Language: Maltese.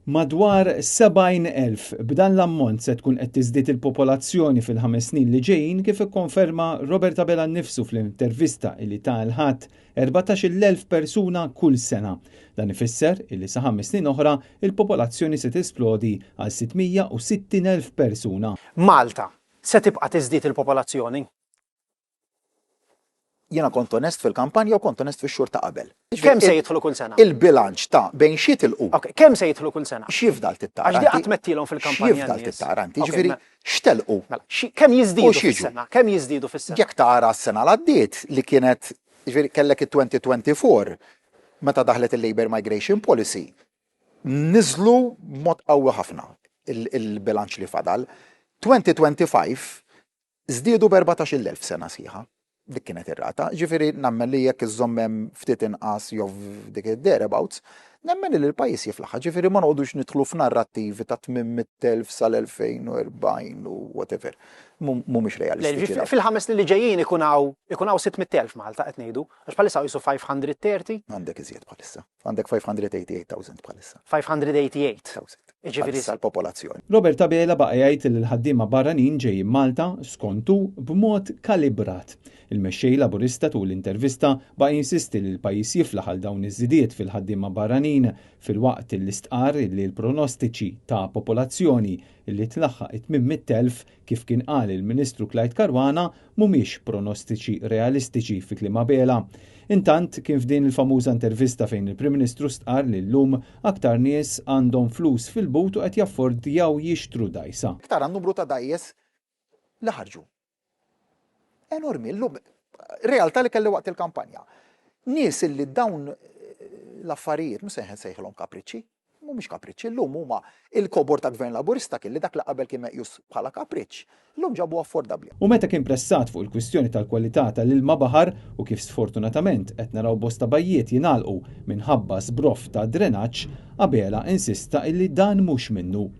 Madwar 70,000. B'dan l-ammont se tkun qed tiżdied il-popolazzjoni fil-ħames snin li ġejjin kif ikkonferma Robert Abela nnifsu fl-intervista li ta l-Ħadd, 14,000 persuna kull sena. Dan ifisser illi sa ħames snin oħra il-popolazzjoni se tisplodi għal 660,000 persuna. Malta se tibqa' tiżdied il-popolazzjoni? Jiena kont onest fil-kampanja u kont onest fix-xhur ta' qabel. Kemm se jidħlu kull sena? Il-bilanċ ta' bejn x'jitilqu. Ok, kemm se jidħlu kull sena? X'jifdal tittara? Għax di qatt mettilhom fil-kampanja. X'jifdal tittara inti? Jiġifieri x'telqu? Mela, kemm jiżdiedu fis-sena? Kemm jiżdiedu fis-sena? Jekk tara s-sena l-għaddiet li kienet, jiġifieri kellek it-2024 meta daħlet il-Labour Migration Policy, niżlu b'mod qawwi ħafna il-bilanċ li fadal. 2025 Żdiedu b'14,000 sena sħiħa. Dik kienet ir-rata. Ġifieri nemmen li jekk iżżomm hemm ftit inqas jew f'dik id-thereabouts, nemmen li l-pajjiż jiflaħha. Ġifieri ma noqogħdux nidħlu f'narrattivi ta' 800,000 sal-2040 u whatever. Mhumiex realistiċi. Fil-ħames snin li ġejjin ikun hawn ikun hawn 600,000 Malta qed ngħidu. Għax bħalissa hawn qisu 530. Għandek iżjed bħalissa. Għandek 588,000 bħalissa. 588. Jiġifieri. Bħalissa l-popolazzjoni. Robert Abela baqa' jgħid li l-ħaddiema barranin ġejjin Malta, skont hu, b'mod kalibrat. Il-Mexxej Laburista tul l-intervista baqa' jinsisti li l-pajjiż jiflaħ għal dawn iż-żidiet fil-ħaddiema barranin filwaqt li stqarr li l-pronostiċi ta' popolazzjoni li tlaħħaq it-800,000 kif kien qal il-Ministru Clyde Caruana, mhumiex pronostiċi realistiċi, fi kliem Abela. Intant, kien f'din il-famuża intervista fejn il-Prim Ministru stqarr li llum aktar nies għandhom flus fil-but u qed jaffordjaw jixtru dgħajsa. Tara n-numru ta' dgħajjes li ħarġu. Enormi. Illum, realtà li kelli waqt il-kampanja. Nies illi dawn l-affarijiet, mhux se nsejħilhom kapriċċi, mhumiex kapriċċi, llum huma il-kobor ta' Gvern Laburista kien li dak li qabel kien meqjus bħala kapriċċ, llum ġabu affordabbli. U meta kien pressat fuq il-kwistjoni tal-kwalità tal-ilma baħar u kif sfortunatament qed naraw bosta bajjiet jingħalqu minħabba żbroff ta' drenaġġ, Abela insista illi dan mhux minnu.